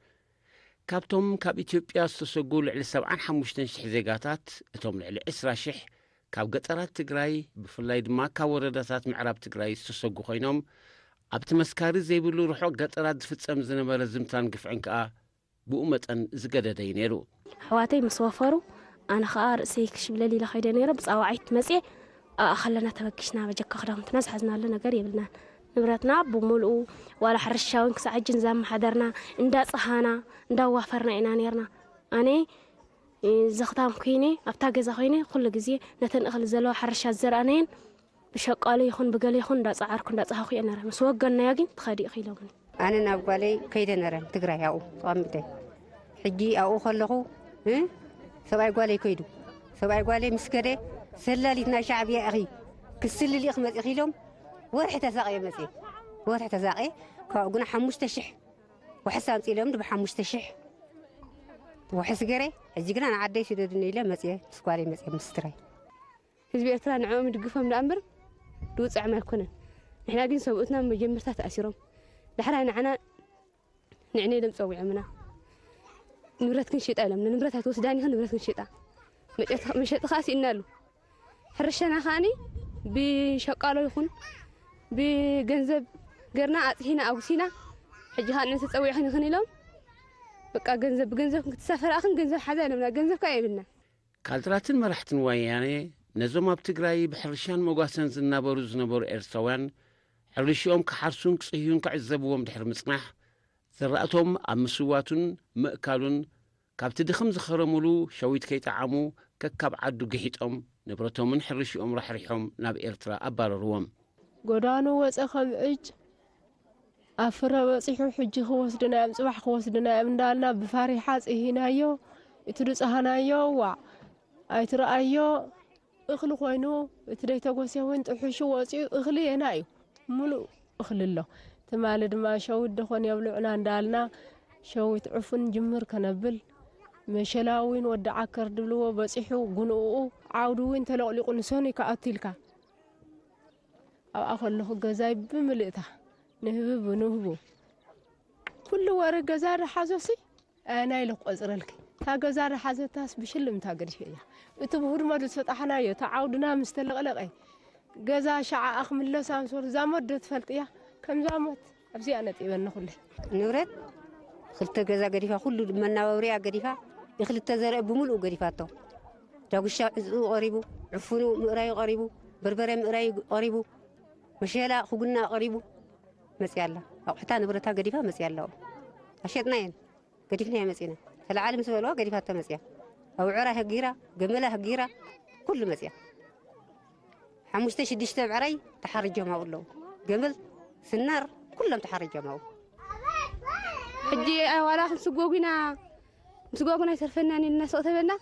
ካብቶም ካብ ኢትዮጵያ ዝተሰጉ ልዕሊ ሰብዓን ሓሙሽተን ሽሕ ዜጋታት፣ እቶም ልዕሊ ዕስራ ሽሕ ካብ ገጠራት ትግራይ፣ ብፍላይ ድማ ካብ ወረዳታት ምዕራብ ትግራይ ዝተሰጉ ኮይኖም፣ ኣብቲ መስካሪ ዘይብሉ ርሑቕ ገጠራት ዝፍጸም ዝነበረ ዝምታን ግፍዕን ከኣ ብኡ መጠን ዝገደደ እዩ ነይሩ። ኣሕዋተይ ምስ ወፈሩ፣ ኣነ ኸኣ ርእሰይ ክሽብለል ኢለ ኸይደ ነይረ። ብጻውዓይት መጽየ፣ ኣብኣ ኸለና ተበጊስና፣ በጀካ ክዳውንትና ዝሓዝናሉ ነገር የብልናን። ንብረትና ብምሉኡ፣ ዋላ ሕርሻ እውን ክሳዕ ሕጂ እንዳመሓደርና፣ እንዳጸሃና፣ እንዳዋፈርና ኢና ነይርና። ኣነ፣ እ፣ ዘኽታም ኮይነ፣ ኣብታ ገዛ ኮይነ፣ ኩሉ ግዜ ነተን እኽሊ ዘለዋ ሕርሻ ዝዘርኣናየን ብሸቃሎ ይኹን ብገለ ይኹን እንዳጸዓርኩ እንዳጸሃኹ እየ ነረ። ምስ ወገንናዮ ግን ትኸዲ ኢኺ ኢሎምኒ። ኣነ ናብ ጓለይ ከይደ ነረ ትግራይ ኣብኡ ተቐሚጠ። ሕጂ ኣብኡ ከለኹ፣ እ፣ ሰብኣይ ጓለይ ከይዱ። ሰብኣይ ጓለይ ምስ ከደ ሰላሊት ናይ ሻዕብያ ኢኺ ክስልል ኢኺ መጺኺ ኢሎም ወርሒ ተሳቕየ መጺኤ። ወርሒ ተሳቕየ ካብኡ ግና ሓሙሽተ ሽሕ ዋሕስ ኣምጺ ኢሎም ብሓሙሽተ ሽሕ ዋሕስ ገይረ። ሕጂ ግና ንዓደይ ስደዱኒ ኢለ መጺኤ ምስ ጓለይ መጺኤ ምስ ትግራይ። ህዝቢ ኤርትራ ንዕኦም ይድግፎም ደኣ እምበር ድውፅዖም ኣይኮነን። ንሕና ግን ሰብኡትና መጀመርታ ተኣሲሮም፣ ዳሕራይ ንዓና ንዕነ ኢሎም ፀዊዖምና። ንብረት ክንሽጣ ኢሎም፣ ንብረት ኣይትወስዳን ኢኽን፣ ንብረት ክንሽጣ። መጨረታ-፣ መሸጢ ከዓ ስኢንናሉ። ሕርሻና ከዓኒ ብሸቃሎ ይኹን ብገንዘብ ገርና ኣፅሂና ኣጉሲና፣ ሕጂ ከዓ ንዕነ ተፀዊዕኽን ኢኽን ኢሎም፣ በቃ ገንዘብ ብገንዘብ ክትሳፈራ ኢኽን ገንዘብ ሓዛ ኢሎምና። ገንዘብ ከዓ የብልና። ካድራትን መራሕትን ወያኔ ነዞም ኣብ ትግራይ ብሕርሻን መጓሰን ዝናበሩ ዝነበሩ ኤርትራውያን ሕርሽኦም ክሓርሱን ክጽህዩን ክዕዘብዎም ድሕሪ ምጽናሕ፣ ዝራእቶም ኣብ ምስዋቱን ምእካሉን ካብቲ ድኽም ዝኸረሙሉ ሸዊት ከይጠዓሙ ከካብ ዓዱ ግሒጦም ንብረቶምን ሕርሽኦም ራሕሪሖም ናብ ኤርትራ ኣባረርዎም። ጎዳኑ ወፀ ከም ዕጭ ኣብ ፍረ በፂሑ፣ ሕጂ ክወስድና እዮም፣ ፅባሕ ክወስድና እዮም እንዳልና ብፋሪሓ ፅሂናዮ። እቲ ድፀሃናዮ ዋዕ ኣይትረኣዮ እኽሊ ኮይኑ፣ እቲ ደይተጎስየ እውን ጥሑሹ ወፂኡ እኽሊ የና እዩ። ሙሉእ እኽሊ ኣሎ። ትማሊ ድማ ሸዊት ደኾን የብልዑና እንዳልና ሸዊት ዕፉን ጅምር ከነብል፣ መሸላ እውን ወዲ ዓከር ድብልዎ በፂሑ ጉንኡ ዓውዲ እውን ተለቕሊቑ ንሰኑይ ክኣቱ ኢልካ ኣብኣ ከለኹ ገዛይ ብምልእታ ንህብቡ ንህቡ ኩሉ ወረ ገዛ ደሓዞሲ ኣየናይ ኢለ ክቆፅረልኪ? እታ ገዛ ደሓዘታስ ብሽልምታ ገዲፈያ። እቲ ብህድሞ ዝፈጣሕናዮ፣ እቲ ዓውድና ምስ ተለቕለቐ፣ ገዛ ሸዓኣ ክምለስ ኣምሰሉ ዛሞት ዶ ትፈልጥያ? ከም ዛሞት ኣብዚኣ ነጢበኒ ኩለ። ንብረት ክልተ ገዛ ገዲፋ፣ ኩሉ መናባብሪኣ ገዲፋ፣ ንክልተ ዘርአ ብምልኡ ገዲፋቶ። ዳጉሻ ዕፅኡ ቀሪቡ፣ ዕፉኑ ምእራዩ ቀሪቡ፣ በርበረ ምእራዩ ቀሪቡ፣ መሸላ ክጉና ቀሪቡ መፅያ ኣላ። ኣቑሑታ ንብረታ ገዲፋ መፅያ ኣላ። ኣሸጥና እየን። ገዲፍናዮ መጺና። ተለዓሊ ምስ በልዋ ገዲፋቶ መጺያ። ኣውዕራ ህጊራ፣ ገመላ ህጊራ፣ ኩሉ መጺያ። ሓሙሽተ ሽዱሽተ ብዕራይ ተሓሪጆም ኣብኡ ኣለዉ። ገመል፣ ስናር፣ ኩሎም ተሓሪጆም ኣብኡ። ሕጂ ዋላ ክንስጎጉ ኢና፣ ምስጓጉና ኣይተርፈናን ኢልና ስቕ ተበልና፣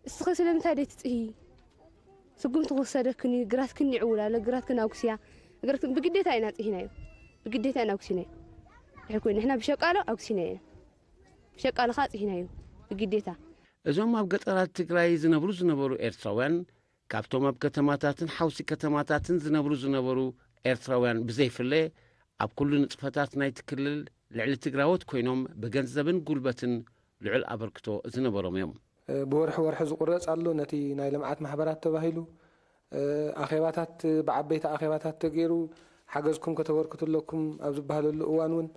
እስኺ ስለምንታይ ደይ ትጽሂ? ስጉምቲ ክውሰደክን እዩ፣ ግራትክን ይዕውላ ኣሎ፣ ግራትክን ኣጉስያ። ግራትክን ብግዴታ ኢና ጽሂናዮ። ብግዴታ ኢና ኣጉሲናዮ። ድሕር ኮይኑ ንሕና ብሸቃሎ ኣጉሲናዮ ኢና። ብሸቃሎ ኸኣ ጽሂናዮ። ብግዴታ። እዞም ኣብ ገጠራት ትግራይ ዝነብሩ ዝነበሩ ኤርትራውያን፣ ካብቶም ኣብ ከተማታትን ሓውሲ ከተማታትን ዝነብሩ ዝነበሩ ኤርትራውያን ብዘይፍለ፣ ኣብ ኩሉ ንጥፈታት ናይቲ ክልል ልዕሊ ትግራዎት ኮይኖም ብገንዘብን ጉልበትን ልዑል ኣበርክቶ ዝነበሮም እዮም። ብወርሒ ወርሒ ዝቑረጽ ኣሎ፣ ነቲ ናይ ልምዓት ማሕበራት ተባሂሉ፣ ኣኼባታት፣ ብዓበይቲ ኣኼባታት ተገይሩ፣ ሓገዝኩም ከተበርክቱ ኣለኩም ኣብ ዝበሃለሉ እዋን እውን፣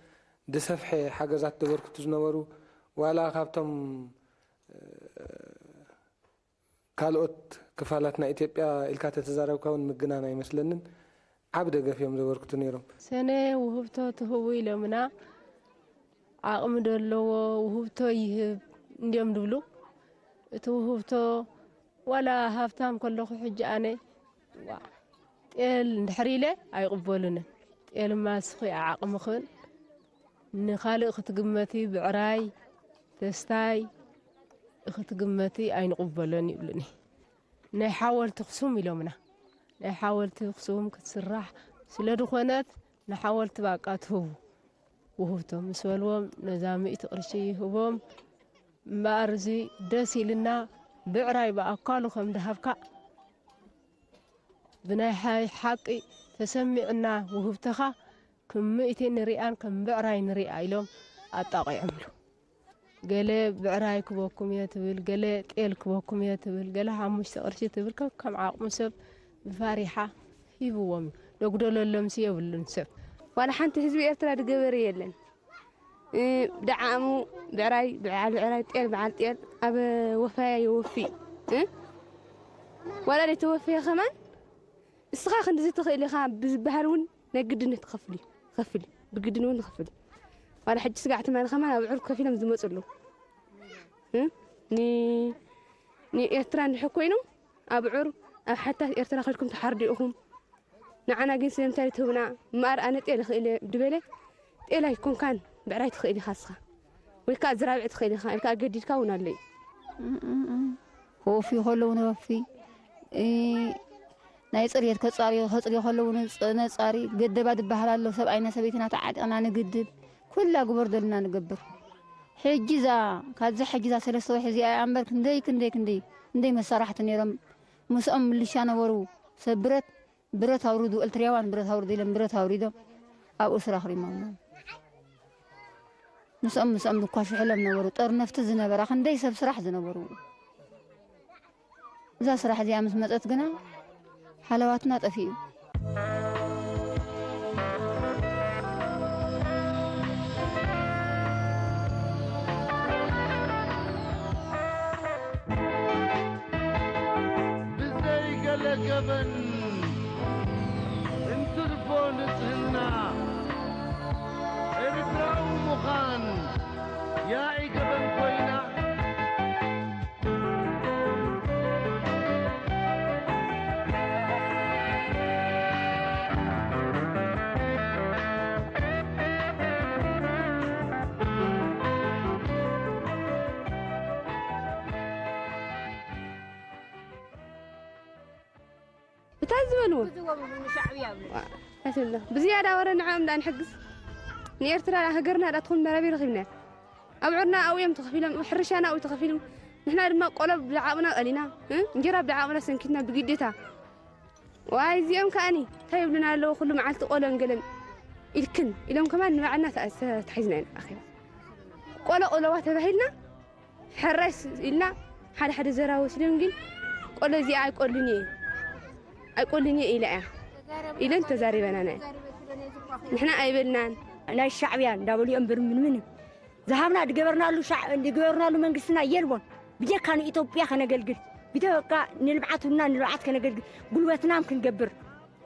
ዝሰፍሐ ሓገዛት ዘበርክቱ ዝነበሩ፣ ዋላ ካብቶም ካልኦት ክፋላት ናይ ኢትዮጵያ ኢልካ ተተዛረብካ እውን ምግናን ኣይመስለንን። ዓቢ ደገፍ እዮም ዘበርክቱ ነይሮም። ሰነ ውህብቶ ትህቡ ኢሎምና። ዓቕሚ ደለዎ ውህብቶ ይህብ እንዲዮም ድብሉ። እቲ ውህብቶ ዋላ ሃብታም ከለኹ ሕጂ ኣነ ዋ፣ ጤል እንድሕር ኢለ ኣይቕበሉንን። ጤልማ እስኺ ዓቕምኽን ንኻልእ ክትግመቲ ብዕራይ ተስታይ ክትግመቲ ኣይንቕበሎን ይብሉኒ። ናይ ሓወልቲ ኣኽሱም ኢሎምና። ናይ ሓወልቲ ኣኽሱም ክትስራሕ ስለ ዝኾነት ንሓወልቲ ባቃ ትህቡ ውህብቶ ምስ በልዎም ነዛ ሚእቲ ቅርሺ ይህቦም። እምበኣር እዚ ደስ ኢልና ብዕራይ ብኣካሉ ከም ድሃብካ ብናይ ሓ- ሓቂ ተሰሚዕና ውህብተኻ ከም ምእቲ ንሪኣን ከም ብዕራይ ንሪኣ ኢሎም ኣጣቒዖምሉ። ገለ ብዕራይ ክበኩም እየ ትብል፣ ገለ ጤል ክበኩም እየ ትብል፣ ገለ ሓሙሽተ ቅርሺ ትብል፣ ከከም ዓቕሙ ሰብ ብፋሪሓ ሂብዎም እዩ። ደጉደለሎምሲ የብሉን ሰብ። ዋላ ሓንቲ ህዝቢ ኤርትራ ድገበረ የለን። እ፣ ብዓቕሙ ብዕራይ፣ በዓል ብዕራይ፣ ጤል በዓል ጤል፣ ኣብ ወፈያ የወፊ። እ? ዋላ ዘይተወፈየ ከማን፣ እስኻ ክንድዚ ትኽእል ኢኻ ብዝበሃል እውን ናይ ግድን ትኸፍል እዩ። ከፍል እዩ። ብግድን እውን ንኸፍል እዩ። ዋላ ሕጂ ስጋዕ ትማሊ ከማን ኣብ ዕር ከፊሎም ዝመፁ ኣለዉ። እ? ን-፣ ንኤርትራ እንድሕር ኮይኑ ኣብ ዕር ኣብ ሓታት ኤርትራ ከድኩም ትሓርዱ ኢኹም። ንዓና ግን ስለምንታይ ትህቡና? እምበኣር ኣነ ጤል እኽእል እየ ድበለ፣ ጤል ኣይኮንካን ብዕራይ ትኽእል ኢኻ እስኻ። ወይ ከዓ ዝራብዕ ትኽእል ኢኻ ኢልካ ኣገዲድካ እውን ኣሎ እዩ። እም፣ እም፣ እም። ክወፍዩ ከለዉ ነወፊ፣ እ፣ ናይ ጽርየት ከጻርዩ፣ ከጽርዩ ከለዉ ነጽ-፣ ነጻሪ፣ ገደባ ዝበሃል ኣሎ። ሰብኣይና ሰበይትና ተዓጢቕና ንግድብ፣ ኩላ ግበር ደልና ንገብር። ሕጂ እዛ፣ ካብዛ ሕጂ እዛ ሰለስተ ወርሒ እዚኣ እያ እምበር፣ ክንደይ፣ ክንደይ፣ ክንደይ፣ ክንደይ መሳርሕቲ ነይሮም። ምስኦም ምልሻ ነበሩ፣ ሰብ ብረት፣ ብረት ኣውርዱ፣ ኤርትራውያን ብረት ኣውርዱ ኢሎም ብረት ኣውሪዶም ኣብኡ ስራሕ ሪሞም። ምስኦም፣ ምስኦም ዝኳሽሕሎም ነበሩ። ጦር ነፍቲ ዝነበራ ክንደይ ሰብ ስራሕ ዝነበሩ። እዛ ስራሕ እዚኣ ምስ መጸት ግና ሓለዋትና ጠፊኡ። ብዘይ ገለ ገበን እንትርፎ ንጽህና ኤርትራዊ ምዃን ያኢ ገበን ኮይና። እታ ዝበልዎ። ብዝዎ ብሉ ንሻዕብያ ብሉ። ዋ፣ ኣትብሎ። ብዝያዳ ወረ ንዕኦም ደኣ ንሕግዝ። ንኤርትራ ሃገርና ደኣ ትኹን መራቢ ረኺብናያ። ኣብዑርና ኣብኡ እዮም ተኸፊሎም፣ ሕርሻና ኣብኡ ተኸፊሉ። ንሕና ድማ ቆሎ ብዓቕምና ቀሊና፣ እ? እንጀራ ብዓቕምና ሰንኪትና ብግዴታ። ዋይ፣ እዚኦም ከኣኒ እንታይ ይብሉና ኣለዉ? ኩሉ መዓልቲ ቆሎን ገለን ኢልክን ኢሎም ከማን ንባዕልና ተኣ-፣ ተታሒዝና ኢና ኣኺና። ቆሎ ቆለዋ ተባሂልና ሕራይ ስ-፣ ኢልና ሓደ ሓደ ዘራ ወሲዶም፣ ግን ቆሎ እዚኣ ኣይቆልን እየ፣ ኣይቆልን እየ ኢላ እያ ኢለን ተዛሪበናና እየን። ንሕና ኣይበልናን። ናይ ሻዕብያ እንዳበሉ እዮም እምበር ምን ምንም ዝሃብና ድገበርናሉ ሻዕ-፣ ድገበርናሉ መንግስትና የልቦን። ብጀካ ንኢትዮጵያ ከነገልግል፣ ብጀካ ንልምዓትና ንልምዓት ከነገልግል፣ ጉልበትናም ክንገብር።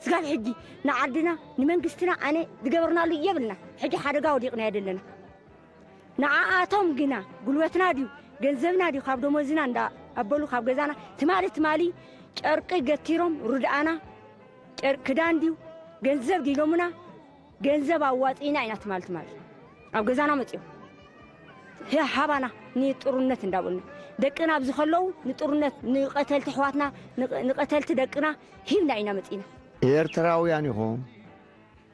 ስጋብ ሕጂ ንዓድና ንመንግስትና ኣነ ዝገበርናሉ የብልና። ሕጂ ሓደጋ ወዲቕና ዘለና። ንዓኣቶም ግና ጉልበትና ድዩ ገንዘብና ድዩ ካብ ደሞዝና እንዳ ኣበሉ ካብ ገዛና ትማሊ ትማሊ ጨርቂ ገቲሮም ርድኣና ጨር-፣ ክዳን ድዩ ገንዘብ ድዩ ኢሎምና፣ ገንዘብ ኣዋፂእና ኢና ትማሊ ትማሊ ኣብ ገዛና መፂኦም። ህ-፣ ሃባና ንጥሩነት እንዳበልና ደቅና ኣብዚ ከለዉ ንጥሩነት ንቐተልቲ ኣሕዋትና ንቐ-፣ ንቐተልቲ ደቅና ሂብና ኢና መፂና። ኤርትራውያን ኢኹም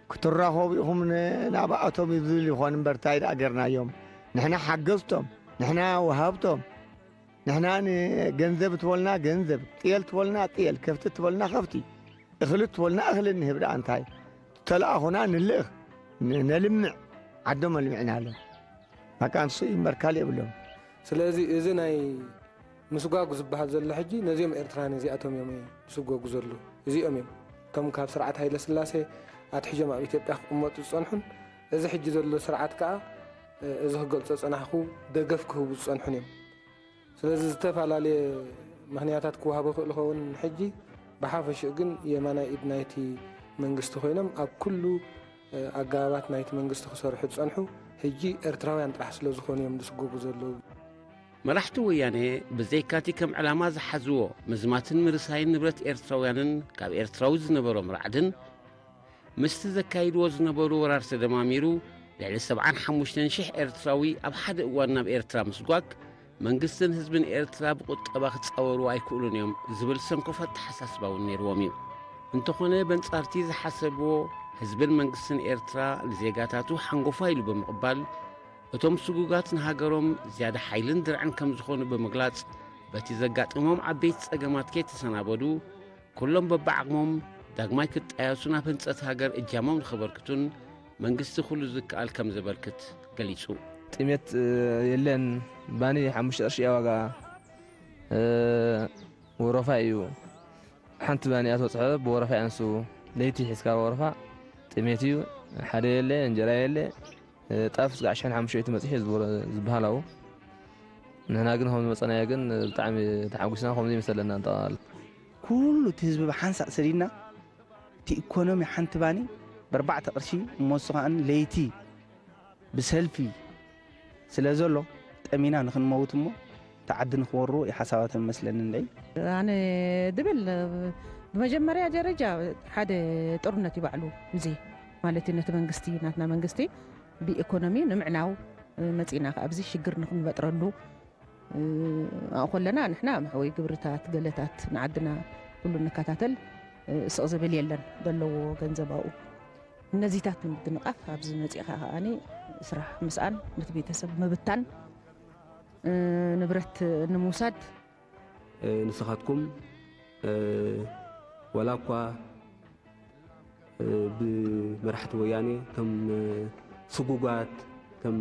ክትራኸቡ ኢኹም ን-፣ ናብኣቶም እዩ ዝብል ይኾን እምበር እንታይ ደኣ ጌርናዮም? ንሕና ሓገዝቶም፣ ንሕና ወሃብቶም፣ ንሕና ንገንዘብ ትበልና ገንዘብ፣ ጤል ትበልና ጤል፣ ከፍቲ ትበልና ከፍቲ፣ እኽሊ ትበልና እኽሊ እንህብ ደኣ እንታይ? ተለኣኹና ንልእኽ፣ ን-፣ ነልምዕ፣ ዓዶም ኣልሚዕናሎም። በቃ ንሱ እዩ እምበር ካልእ የብሎም። ስለዚ እዚ ናይ ምስጓጉ ዝበሃል ዘሎ ሕጂ ነዚኦም ኤርትራውያን እዚኣቶም እዮም ምስጎጉ ዘለዉ። እዚኦም እዮም እቶም ካብ ስርዓት ሃይለ ስላሴ ኣትሒዞም ኣብ ኢትዮጵያ ክቕመጡ ዝጸንሑን እዚ ሕጂ ዘሎ ስርዓት ከኣ እዚ ክገልጾ ዝጸናሕኩ ደገፍ ክህቡ ዝጸንሑን እዮም። ስለዚ ዝተፈላለየ ምኽንያታት ክወሃቦ ይኽእል ይኸውን። ሕጂ ብሓፈሽኡ ግን የማናይ ኢድ ናይቲ መንግስቲ ኮይኖም ኣብ ኩሉ ኣገባባት ናይቲ መንግስቲ ክሰርሑ ዝጸንሑ ሕጂ ኤርትራውያን ጥራሕ ስለ ዝኾኑ እዮም ዝስጎጉ ዘለዉ። መራሕቲ ወያነ ብዘይካቲ ከም ዕላማ ዝሓዝዎ ምዝማትን ምርሳይን ንብረት ኤርትራውያንን ካብ ኤርትራዊ ዝነበሮም ራዕድን ምስቲ ዘካይድዎ ዝነበሩ ወራር ተደማሚሩ ልዕሊ ሰብዓን ሓሙሽተን ሽሕ ኤርትራዊ ኣብ ሓደ እዋን ናብ ኤርትራ ምስጓግ መንግስትን ህዝብን ኤርትራ ብቁጠባ ክጻወሩ ኣይክእሉን እዮም ዝብል ሰንኮፍ ኣተሓሳስባ እውን ነይርዎም እዩ። እንተኾነ በንጻርቲ ዝሓሰብዎ ህዝብን መንግስትን ኤርትራ ንዜጋታቱ ሓንጎፋ ኢሉ ብምቕባል እቶም ስጉጋት ንሃገሮም ዝያዳ ሓይልን ድርዕን ከም ዝኾኑ ብምግላጽ በቲ ዘጋጥሞም ዓበይቲ ጸገማት ከይተሰናበዱ ኩሎም በብዓቕሞም ዳግማይ ክጣየሱ ናብ ህንጸት ሃገር እጃሞም ንኸበርክቱን መንግስቲ ኩሉ ዝከኣል ከም ዘበርክት ገሊጹ። ጥሜት የለን። ባኒ ሓሙሽተ ቅርሺ እያ ዋጋ። ወረፋ እዩ። ሓንቲ ባኒ እያ ትበጽሖ፣ ብወረፋ እያ ንሱ። ለይቲ ሒዝካ ወረፋ ጥሜት እዩ። ሓደ የለ፣ እንጀራ የለ። ጣፍ ስጋዕ ሽሕን ሓሙሽተ መጽሒ ዝበሃላው ንሕና ግን ከም ዝመጸናዮ ግን ብጣዕሚ ተሓጒስና። ከምዚ ይመሰለና ንጠቓል። ኩሉ እቲ ህዝቢ ብሓንሳእ ሰዲድና እቲ ኢኮኖሚ ሓንቲ ባኒ ብኣርባዕተ ቅርሺ እሞ እሱ ከዓኒ ለይቲ ብሰልፊ ስለ ዘሎ ጠሚና ንክንመውት እሞ እቲ ዓዲ ንክወሩ ይሓሳባት መስለኒ ንለይ ኣነ ድብል ብመጀመርያ ደረጃ ሓደ ጥሩነት ይባዕሉ እዚ ማለት እዩ ነቲ መንግስቲ ናትና መንግስቲ ብኢኮኖሚ ንምዕናው መፂና ከ ኣብዚ ሽግር ንክንፈጥረሉ ኣኾለና ንሕና መሕወይ ግብርታት ገለታት ንዓድና ኩሉ ንከታተል ስቕ ዝብል የለን ዘለዎ ገንዘብ ኣብኡ እነዚታት ንምድንቓፍ ኣብዚ መፂእኻ ከኣኒ ስራሕ ምስኣን ነቲ ቤተሰብ ምብታን ንብረት ንምውሳድ ንስኻትኩም ዋላ እኳ ብመራሕቲ ወያኔ ከም ስጉጋት ከም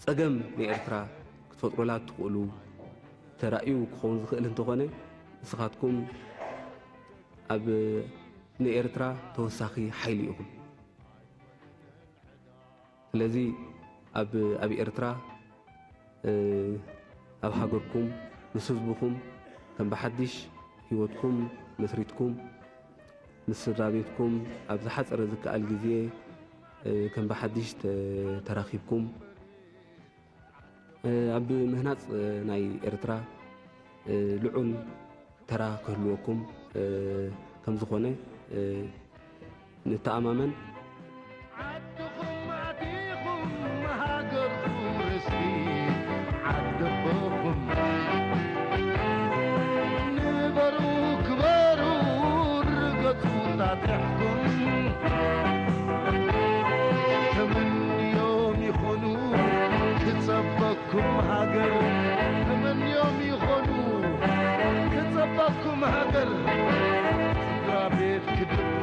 ጸገም ንኤርትራ ክትፈጥሩላ እትኽእሉ ተራእዩ ክኸውን ዝኽእል እንተኾነ ንስኻትኩም ኣብ ንኤርትራ ተወሳኺ ሓይሊ ኢኹም። ስለዚ ኣብ ኣብ ኤርትራ ኣብ ሃገርኩም ምስ ህዝብኹም ከም ብሓድሽ ህይወትኩም መስሪትኩም ምስ ስድራ ቤትኩም ኣብ ዝሓፀረ ዝከኣል ግዜ ከም ብሓድሽ ተራኺብኩም ኣብ ምህናፅ ናይ ኤርትራ ልዑል ተራ ክህልወኩም ከም ዝኾነ ንተኣማመን። ዓድኹም ኣቲኹም ሃገርኩም ርስቲ ዓዲ ኣቦኹም ንበሩ ክበሩ ርገጹ ታጢሕኩም ተመንዮም ይኾኑ ክጸበኩም ሃገር ተመንዮም ይኾኑ ክጸበኩም ሃገር ስድራ ቤት ክድቦ